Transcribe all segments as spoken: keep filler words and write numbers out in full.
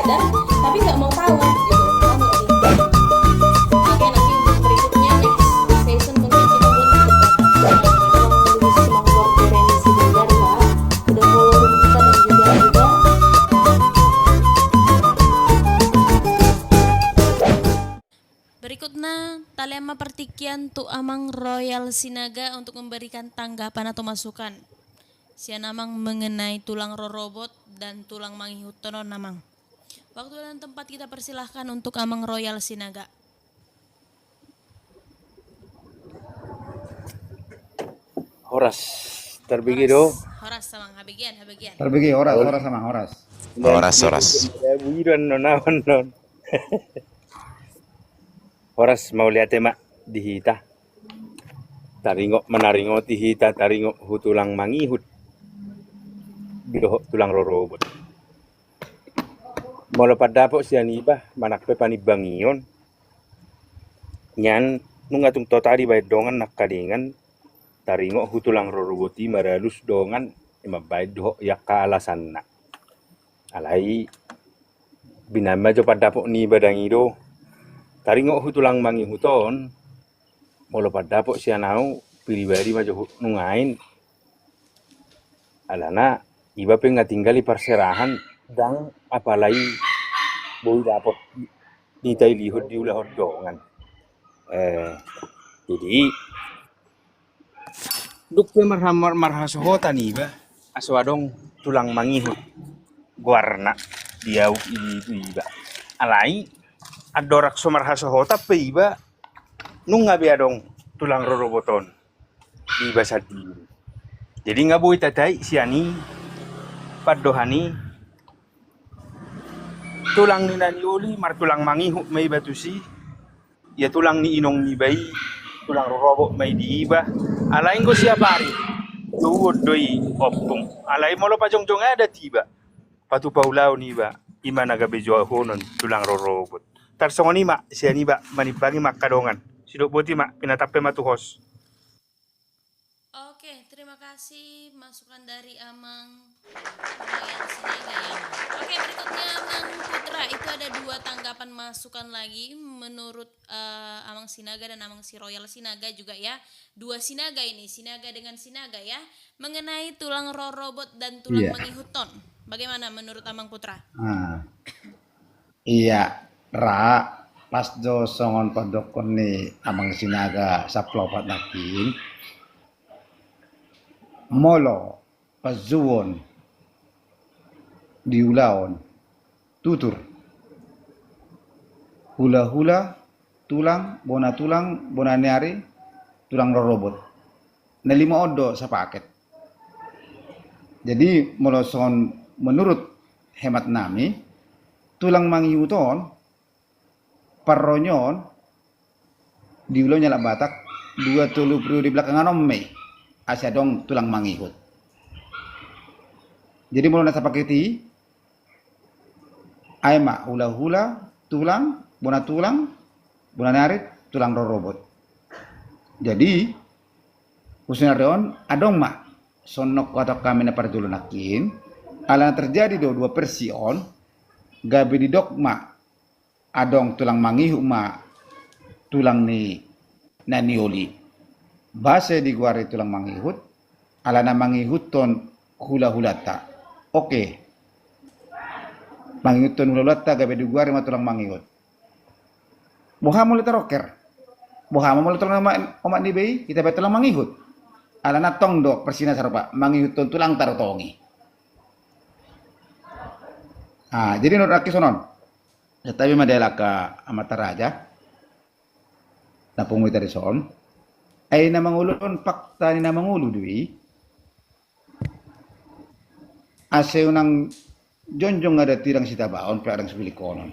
Tapi nggak mau tahu gitu. Paham nggak sih? Oke, nanti untuk berikutnya, next session, mungkin kita buat untuk membahas tentang kondisi Simanggor Jeremy Siregar, ya. Udah follow kita dan juga, juga. Berikutna, tahe ma partingkian tu Amang Royal Sinaga untuk memberikan tanggapan atau masukan sian Amang mengenai tulang rorobot dan tulang mangihuthon on, Amang. Waktu dan tempat kita persilahkan untuk Amang Royal Sinaga. Horas, tarbege do. Horas, Amang, habegean, habegean. Tarbege, horas, horas, Amang, horas. Horas, horas. Buiran non awan non. Horas, mauliate ma di hita. Taringot, manaringoti hita, taringot hu tulang mangihut dohot tulang rorobot. Molo pandapot sian iba, manang pe panimbangion, nian nunga tung tota dibaen dongan nangkaningan, taringot hu tulang rorobot i maralus dongan, i mambaen dohot i angka alasanna. Alai binaen ma jo pandapot ni iba dang i do. Taringot hu tulang mangihut on, molo pandapot sian au, pribadi ma jo hu nuaeng. Alana iba pe nga tinggal i parserahan, dang apalai boi dapot ni tailihon diulahon dongan. Eh, jadi dung pe marha-, mar-, marhasohotan iba, aso adong tulang mangihut goarna di au i tu iba. Alai andorang so marhasohotan pe iba, nunga be adong tulang rorobot on di iba sandiri. Jadi nga boi tatai sian i pandohan i, tulang ni na nioli martulang mangihut ma iba tusi, ia tulang ni inong niba i tulang rorobot ma i di iba. Alai anggo siapari jouon do i ompung. Alai molo pajongjong adat iba, patupa ulaon iba, i ma na gabe jouhonon tulang rorobot. Tarsongon i ma sian iba, manimbangi ma angka dongan. Sidok boti ma, pinatap pe ma tu host. Oke, terima kasih masukan dari Amang Royal Sinaga ya. Oke, berikutnya Amang Putra, itu ada dua tanggapan masukan lagi menurut, eh, Amang Sinaga dan Amang si Royal Sinaga juga ya. Dua Sinaga ini, Sinaga dengan Sinaga ya. Mengenai tulang rorobot dan tulang Iya. mangihuthon. Bagaimana menurut Amang Putra? Ah. Ia, ra, pas do songon pandokkon ni Amang Sinaga sampulu opat nangkin, molo panjouon di ulaon tutur, hulahula, tulang, bona tulang, bona ni ari, tulang rorobot. Na lima on do sapaket. Jadi molo songon menurut hemat nami, tulang mangihut on, parronyaan, di ulaon ni halak Batak, dua tolu periode belakangan on ma i, asa adong tulang mangihut. Jadi molo na sapaket i, ai ma hulahula, tulang, bona tulang, bona ni ari, tulang rorobot. Jadi, husaonnari on, adong ma, songon huhatahon hami na parjolo nangkin, ala na terjadi do dua versi on, gabe didok ma, adong tulang mangihut ma tulang ni na nioli. Boasa digoari tulang mangihut, ala na mangihuthon hulahulanta. Oke. Mangihuthon hulahulanta gabe digoari ma tulang mangihut. Boha molo tarongker? Boha ma molo tulang omak, omak niba i, hita baen tulang mangihut? Ala na tong do versina sarupa, mangihuthon tulangta do tong i. Ah, jadi nunga nangkin songon on. Santabi ma di halak amanta raja. Na pungu i tadi son. Ai na mangolu on, fakta ni na mangolu do i. Asa unang jongjong adat i dang sitabaon, pe dang sipilikonon.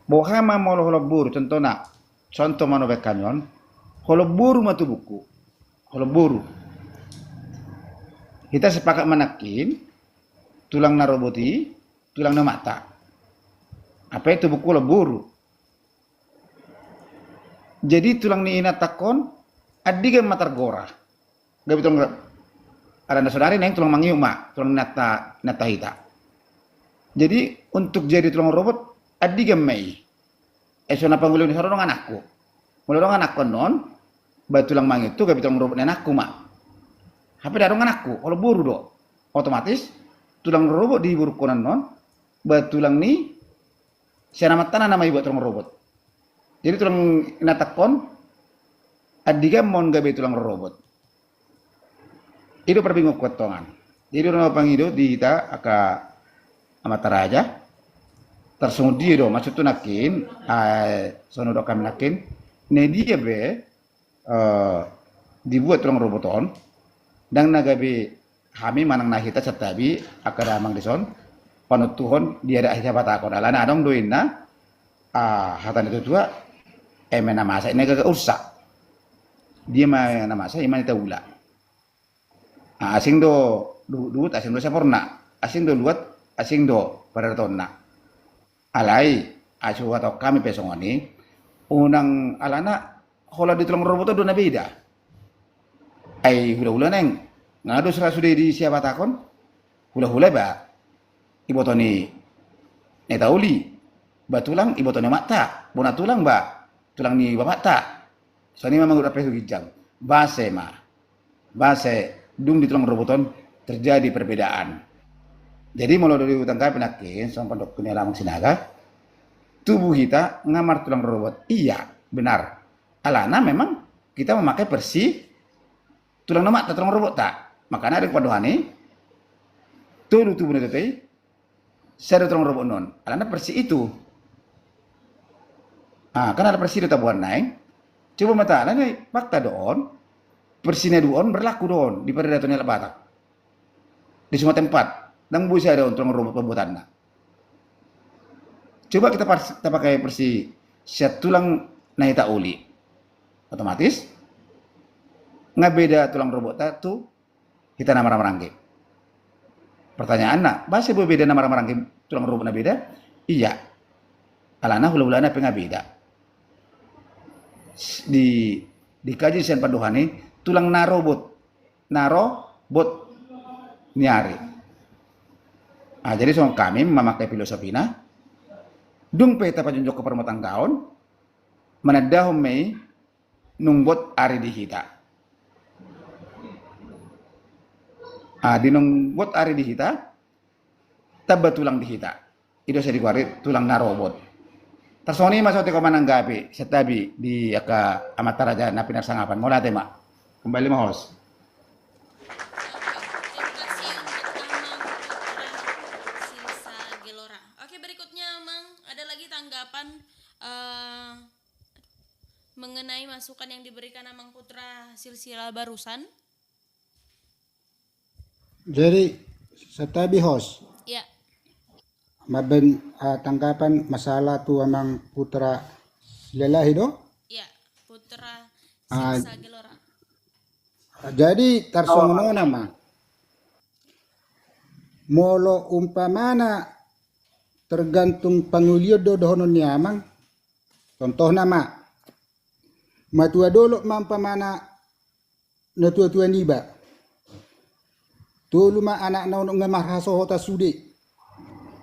Boha ma molo holong boru, contohna, contoh ma na baen hami on, holong boru ma tubuku. Holong boru. Hita sepakat ma nangkin, tulang na robot i, tulang ni amanta. Hape tubuku holong boru. Jadi tulang ni inanta on, andigan ma targora. Gabe tulang, alana saonari naeng tulang mangihut ma, tulang ni inanta, inanta hita. Jadi, untuk jadi tulang rorobot, andigan ma i. Eh, so na pangulahon i, so adong anakku. Molo adong anakku annon, ba tulang mangintu gabe tulang rorobot ni anakku ma. Hape ndang adong anakku, olo boru do. Otomatis, tulang rorobot di borungkon annon, ba tulang ni sian amantana nama ibuat tulang rorobot. Jadi tulang inantangkon, andigan ma on gabe tulang rorobot. I do parbingunku antong an. Jadi ro na pangido di hita angka amanta raja. Tarsongon dia do, maksudhu nangkin, ai, songon na hudok hami nangkin, na dia be, eh, dibuat tulang rorobot on, ndang na gabe hami manang na hita santabi angka damang dison, panontuhon di adat siapatahon. Alana adong do inna, ah, hata ni natuatua, eme na masa i na gaga ursa. Dia ma na masa i ma na itaula. Ah, asing do duhutduhut, asing do saporna, asing do luat, asing do padaratonna. Alai, ai so huhatahon hami pe songon i, unang alana holan di tulang rorobot on do na beda. Ai hulahula naeng, nga dos ra sude di siapatahon, hulahula ba iboto ni na itauli, ba tulang iboto ni omanta, bona tulang ba tulang ni bapakta. Songon i ma mangurupi tu ginjang. Boasa ma, boasa dung di tulang rorobot on terjadi perbedaan. Jadi molo do hutanggapi nangkin, songon pandok ni amang Sinaga, tubuh hita nga martulang rorobot. Iya, benar. Alana memang hita memakai versi tulang ni omanta, tulang rorobotta. Makana adong pandohan i, tolu tubuh ni natuatua i, sada tulang rorobot on. Alana versi itu. Ah, kan ala versi do taboan naeng. Coba ma taala ni, fakta do on. Versi na dua on berlaku do on di paradaton ni halak Batak. Di semua tempat. Ndang boi sada on tulang rorobot pembuatanna. Coba hita pas-, hita pakai versi sian tulang na itauli. Otomatis nga beda tulang rorobotta tu hita na marhahamaranggi. Pertanyaanna, boasa boi beda na marhahamaranggi tulang rorobot na beda? Iya. Alana hulahulana pe nga beda. S-, di, dikaji sian pandohan i, tulang na robot, na robot ni ari. Ah, jadi songon hami memakai filosofina, dung pe tapajongjongkon parrumatanggaon, manandahon ma i nungbot ari di hita. Ah, di nungbot ari di hita, tamba tulang di hita. I do sai digoari tulang na robot. Tarsongon i ma songon hita mananggapi, santabi di angka amanta raja na pinarsangapan. Mauliate ma. Kembali ma, host. Terima kasih untuk Amang Putra Silsa Gelora. Oke, berikutnya, Amang, ada lagi tanggapan, eh, mengenai masukan yang diberikan Amang Putra Silsila barusan? Jadi, santabi, host. Ya. Mambaen, ah, tanggapan masalah tu Amang Putra Silalahi do? Ya, Putra, ah, Silsa Gelora. Jadi, tarsongon on, Amang. Molo umpamana tergantung pangolihon do dohonon ni Amang, contohna ma, matua dolok ma umpamana natuatua niba. Tolu ma anakna on nga marhasohotan sude.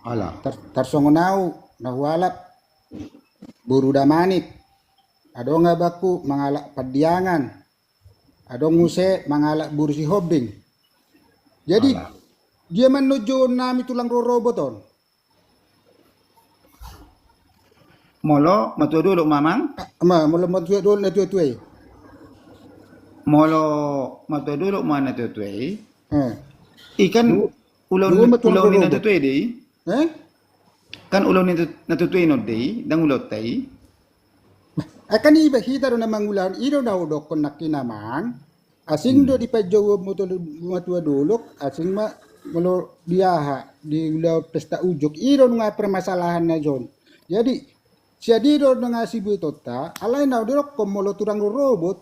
Ala. Tar-, tarsongon au na hualap boru Damanik. Adong abangku mangalap Pandiangan. Adong muse mangalap boru Sihombing. Jadi, ala, dia ma annon jouon nami tulang rorobot on. Molo matua dolok ma, Amang? Ma, molo matua dolok natuatua i. Molo matua dolok ma natuatua i. Eh. I kan du-, ulaon, ulaon ni natuatua i do i. Eh? Kan ulaon ni natu-, natuatua i do i, ndang ulaonta i. Nah, eh, kan iba hita do na mangulahon, i do na hudokkon nangkin, Amang. Asing do, hmm, dipanjouhon matua, matua dolok, asing ma molo di aha, di ulaon pesta ujok, i do nunga permasalahanna jo on. Jadi, sian i do nunga sibuetonta, alai na didokkon molo tulang rorobot,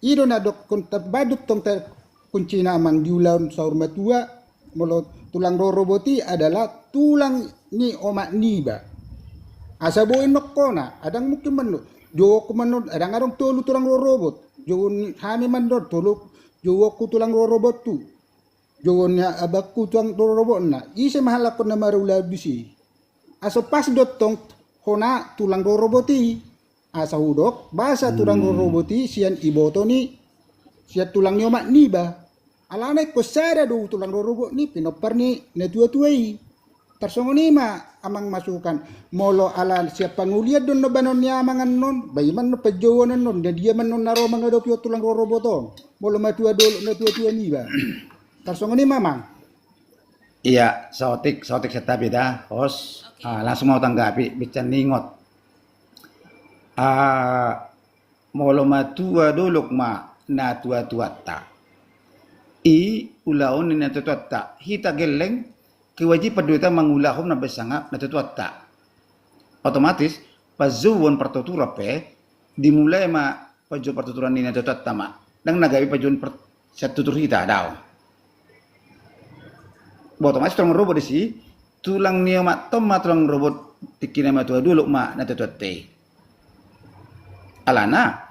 i do na dokkon ta-, badut tong ta-, kuncina, Amang, di ulaon saur matua, molo tulang rorobot i adalah tulang ni omak niba. Asa boi nongkona, adang mungkin mandok, jouonku mandok, adang adong tolu tulang rorobot. Jouon hami mandok, tolu, jouonku tulang rorobothu. Jouon ni abangku tulang rorobotna, ise ma halak on na marulaon disi. Aso pas do tong hona tulang rorobot i. Asa hudok, basa tulang rorobot i sian iboto ni, sian tulang ni omak niba. Alana ingkon sada do tulang rorobot ni pinompar ni natuatua i. Tarsongon i ma amang masukan, molo ala sian pangulian do annon baenon ni amang annon, ba i ma annon panjouon annon, na dia ma annon na ro mangadopi on tulang rorobot on, molo matua dolok natuatua niba. Tarsongon i ma amang. Ia, saotik, saotik santabi da, host. Ah, langsung ma hutanggapi, binsan ni ingot. Ah, molo matua dolok ma natuatuanta, i ulaon ni natuatuanta, hita gelleng kewajiban do hita mangulahon na baen sangap natuatuanta. Otomatis, panjouon partuturan pe, dimulai ma panjouon partuturan ni natuatuanta ma. Ndang na gabe panjouon sian tutur hita, daong. Ba otomatis tulang rorobot disi, tulang ni omakta on ma tulang rorobot tingki na matua dolok ma natuatuanta i. Alana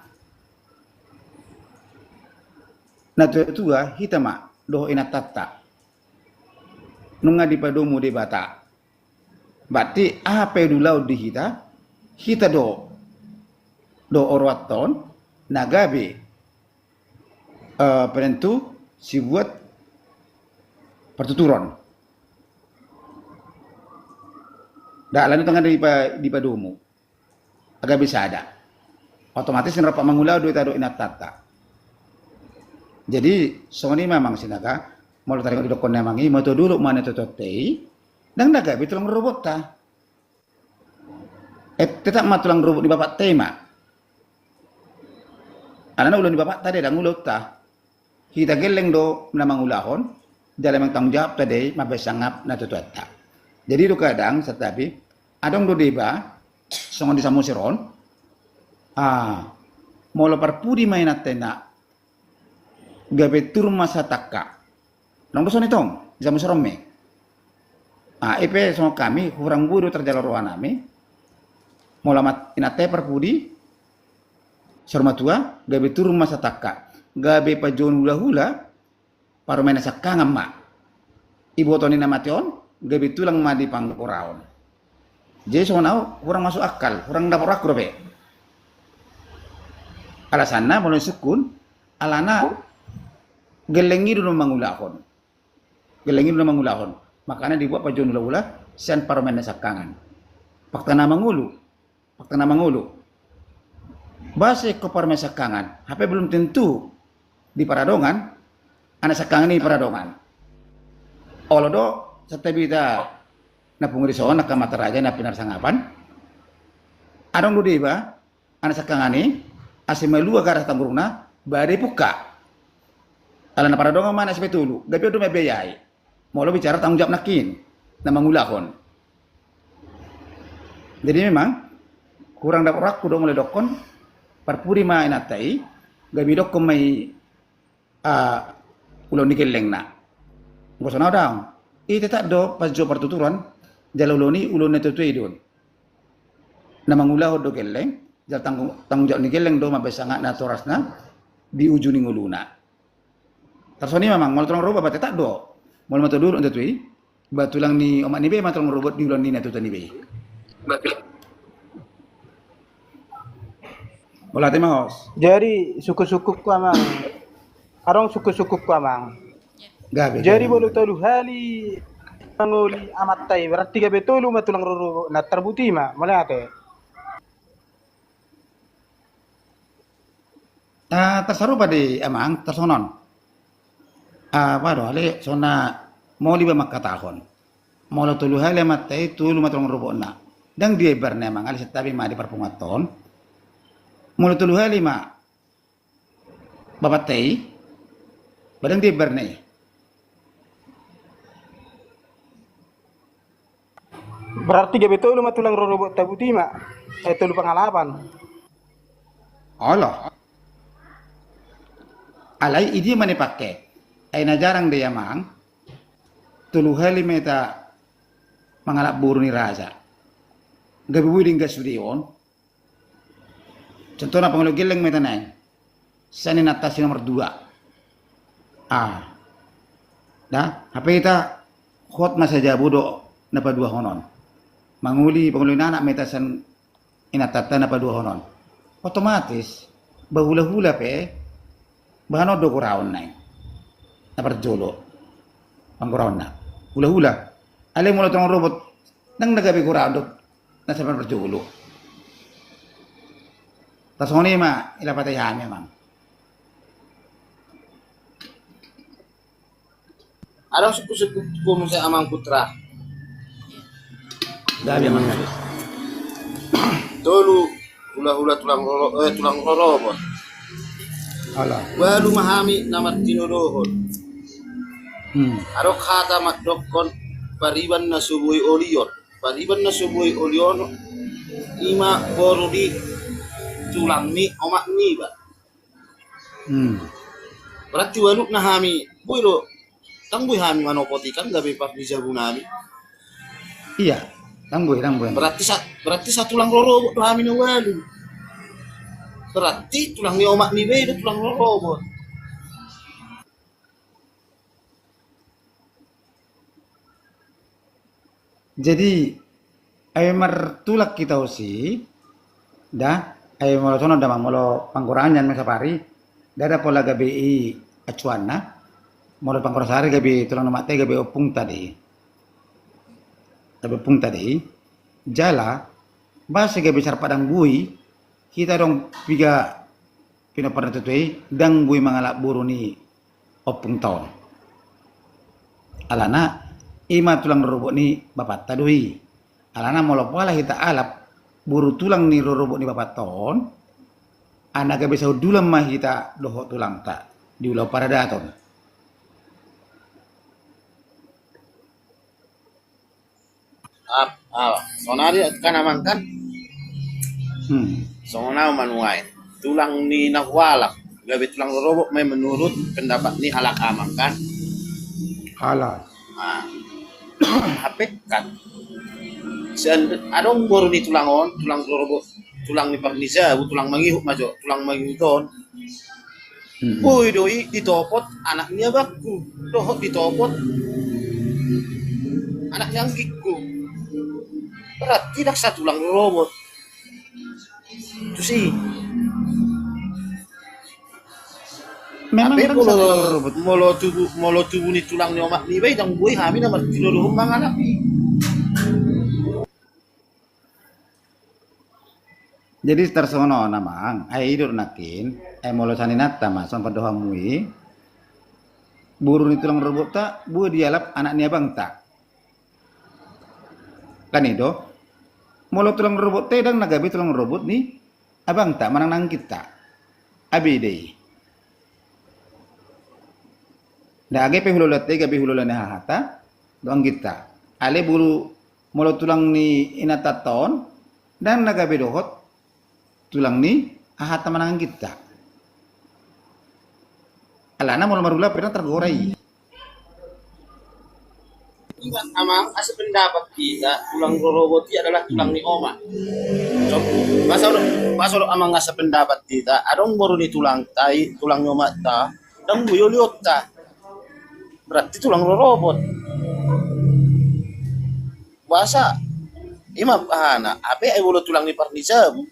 natuatua hita ma dohot inantanta. Nunga dipadomu Debata. Berarti aha pe na ulaon di hita, hita do, do oroanta on na gabe, eh, penentu sibuat partuturan. Dalan itu nggak dipa-, dipadomu. Gabe sada. Otomatis na rap mangulah do hita dohot inantanta. Jadi songon i ma amang Sinaga, molo taringot didokkon ni amang i, matua dolok ma natuatuanta i, ndang na gabe tulang rorobotta. Eh, tetap ma tulang rorobot ni bapakta i ma. Alana ulaon ni bapakta do i, ndang ulaonta. Hita gelleng do na mangulahon, jala memang tanggung jawabta do i mambaen sangap natuatuanta. Jadi do kadang santabi, adong do deba, songon di Samosir on, ah, molo parpudi ma inanta i na, gabe turun ma satangka. Nang do songon i tong, di Samosir on ma i. Ah, i pe songon hami, hurang boi do tarjalo rohanami. Molo ma inanta i parpudi, saur matua, gabe turun ma satangka. Gabe panjouon hulahula, parumaen na siangkangan ma. Iboto ni na mate on, gabe tulang ma di panggoraon. Jadi songon au, hurang masuk akal, hurang dapot rohangku dope. Alasanna, molo sungkun, alana gelleng i do na mangulahon. Gelleng i do na mangulahon. Makana dibuat panjouon hulahula sian parumaen na siangkangan. Fakta na mangolu. Fakta na mangolu. Ba sai ingkon parumaen siangkangan, hape belum tentu di Paradongan, anak siangkangan i di Paradongan. Olo do, santabi hita na pungu dison, angka amanta raja na pinarsangapan. Adong do deba, anak siangkangan i, asa malua garas tanggurungna, ba dipungka. Alana Paradongan ma anak sipatolu, gabe on do mambiayai. Molo bicara tanggung jawab nangkin, na mangulahon. Jadi memang, hurang dapot rohangku do molo didokkon, parpudi ma inanta i, gabe didokkon ma i, ah, ulaon ni gellengna. Nggak songon au daong. I tetap do panjouon partuturan, jala ulaon i ulaon ni natuatua i do on. Na mangulahon do gelleng, jala tanggung, tanggung jawab ni gelleng do mambaen sangap natorasna di ujung ni ngoluna. Tarsongon i ma amang, molo tulang rorobot ba tetap do. Molo matua dolok natuatua i, ba tulang ni omak niba i ma tulang rorobot di ulaon ni natuatua niba i. Mauliate ma host. Jadi sungkunsungkunku amang. Adong sungkunsungkunku amang. Gabe, jadi gabe, molo gabe. Tolu hali mangoli amanta i, berarti gabe tolu ma tulang rorobot na tarbuti ma. Mauliate. Ah, tarsarupa do i amang, tarsongon on. Ah, apa do, ale, songon na molo iba mangkatahon, molo tolu hali amanta i, tolu ma tulang rorobotna. Ndang diembar na i amang, ale santabi ma di parpunguanta on. Molo tolu hali ma bapakta i, ba ndang diembar na i. Berarti gabe tolu ma tulang rorobot tabuti ma. Eh, tolu pangalapan. Olo. Alai i dia ma na dipake. Ai na jarang do i amang. Tolu hali ma hita mangalap boru ni raja. Gabe boi denggan sude on. Contohna pangoli gelleng ma hita na i. Sian inanta si nomor dua. Ah. Da, hape hita hot ma sajabu do na paduahon on. Mangoli, pangoli ni anak ma hita sian inantanta na paduahon on. Otomatis, ba hulahula pe, bahenon do goraon na i. Na parjolo. Panggoraonna. Hulahula. Alai molo tulang rorobot, ndang na gabe goraon do, na sabar parjolo. Tarsongon i ma, i lapati hami, Amang. Adong sungkun-sungkunhu muse, Amang Putra. Gabe, Amang, gabe. Tolu, hulahula tulang roro-, eh, tulang rorobot. Ala. Ualu ma hami na martinodohon. Hmm. Adong hata mandokkon pariban na so boi olion. Pariban na so boi olion, i ma boru ni tulang ni omak niba. Hmm. Berarti ualu na hami, boi do, ndang boi hami manopot i kan gabe parnijabu nami. Iya, ndang boi, ndang boi. Berarti sa-, berarti satulang rorobot do hami na ualu. Berarti tulang ni omak niba i do tulang rorobot. Jadi, ai martulak hita tusi, da, ai molo songon on da, Amang, molo panggoraon nian ma sapari, da, da pola gabe i acuanna, molo panggoraon sahari gabe tulang ni omakta i gabe ompungta do i. Gabe ompungta do i. Jala, boasa gabe sar padang boi, hita adong piga pinompar ni natuatua i, ndang boi mangalap boru ni ompungta on. Alana, i ma tulang rorobot ni bapanta do i. Alana molo pola hita alap boru tulang ni rorobot ni bapanta on, ai na gabe sahundulan ma hita dohot tulangta di ulaon paradaton. Ah, ah, sonari kan, Amang, kan? Hmm. Songon au ma nuaeng. Tulang ni na hualap, gabe tulang rorobot ma i menurut pendapat ni halak Amang, kan? Halak. Ah. Hape kan. Sian adong boru ni tulang on, tulang rorobot, tulang ni parnijabu, tulang mangihut ma jo, tulang mangihut on. Hmm. Boi do i ditopot anak ni abangku, dohot ditopot anak ni anggingku. Berarti ndang satulang rorobot. Tusi. Memang ndang satulang rorobot. Molo tubu, molo tubu ni tulang ni omak niba i, ndang boi hami na martinodohon mangalap i. Jadi tarsongon on, Amang, ai i do nangkin, ai molo sian inanta ma songon pandohanmu i, boru ni tulang rorobotta boi dialap anak ni abangta. Kan i do, molo tulang rorobotta i ndang na gabe tulang rorobot ni abangta manang ni anggingta. Abide i. Ndang, age pe hulahulanta i gabe hulahula ni hahata dohot anggingta. Alai boru, molo tulang ni inantanta on, ndang na gabe dohot tulang ni hahata manang anggingta. Alana molo marula pe ndang targora i. Ingat, Amang, asa pendapat hita, tulang rorobot i adalah tulang ni omak. Boasa do, boasa do, Amang, asa pendapat hita, adong boru ni tulangta i, tulang ni omakta, ndang boi olionta. Berarti tulang rorobot. Boasa? I ma hahana, hape ai molo tulang ni parnijabu,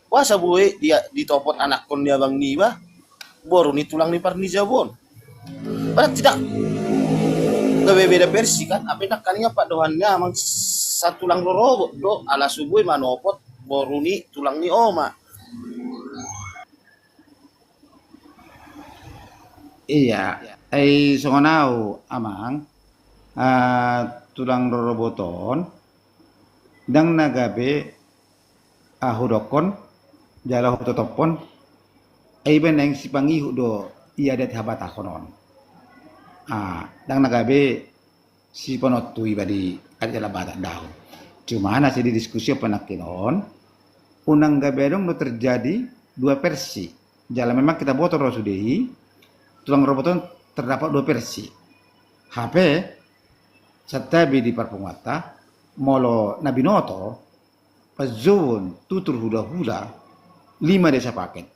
boasa boi dia ditopot anakkon ni abang niba boru ni tulang ni parnijabu on? Berarti ndang, gabe beda versi kan? Hape ndang kan ingat pandohan ni Amang satulang rorobot do, ala so boi manopot boru ni tulang ni omak. Iya, ai songon au, Amang, ah, tulang rorobot on ndang na gabe, ah, hudokkon jala hutotophon, ai iba naeng sipangihut do i adat habatahon on. Ah, ndang na gabe sipanontu iba di adat jala Batak dahu. Cuma na sai didiskusi on panangkin on, unang gabe adong do terjadi dua versi. Jala memang kita boto do sude i, tulang rorobot on terdapat dua versi. Hape, santabi di parpunguanta, molo na binoto, panjouon tutur hulahula, lima do i sapaket.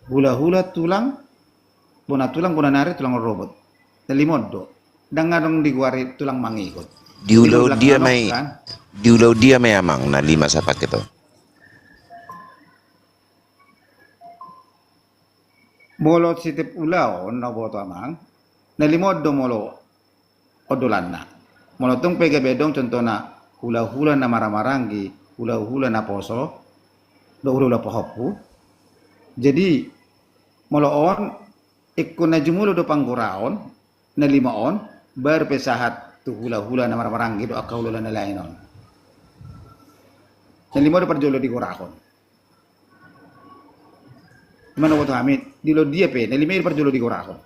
Hulahula tulang bona tulang, bona nari, tulang rorobot. Na lima on do. Ndang adong digoari tulang mangigot. Di ulaon dia ma i, di ulaon dia ma i amang na lima sapaket on? Molo setiap ulaon na huboto amang, na lima on do molo ondolanna. Molo tung pe gabe adong contohna hulahula na marhahamaranggi, hulahula na poso, dohot hulahula pahompu. Jadi molo on, ingkon na jumolo do panggoraon na lima on, baru pe sahat tu hulahula na marhahamaranggi dohot angka hulahula na lain on. Na lima on do parjolo digorahon. Ima na huboto hami, di ulaon dia pe na lima i do parjolo digorahon.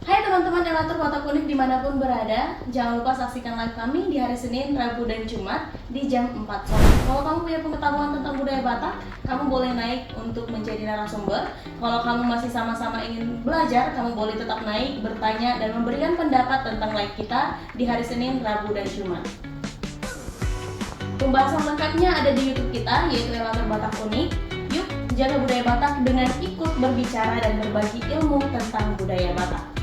Hai teman-teman Elator Batak Unik dimanapun berada, jangan lupa saksikan live kami di hari Senin, Rabu, dan Jumat di jam empat sore. Kalau kamu punya pengetahuan tentang budaya Batak, kamu boleh naik untuk menjadi narasumber. Kalau kamu masih sama-sama ingin belajar, kamu boleh tetap naik, bertanya, dan memberikan pendapat tentang live kita di hari Senin, Rabu, dan Jumat. Pembahasan lengkapnya ada di YouTube kita, yaitu Elator Batak Unik. Yuk, jaga budaya Batak dengan ikut berbicara dan berbagi ilmu tentang budaya Batak.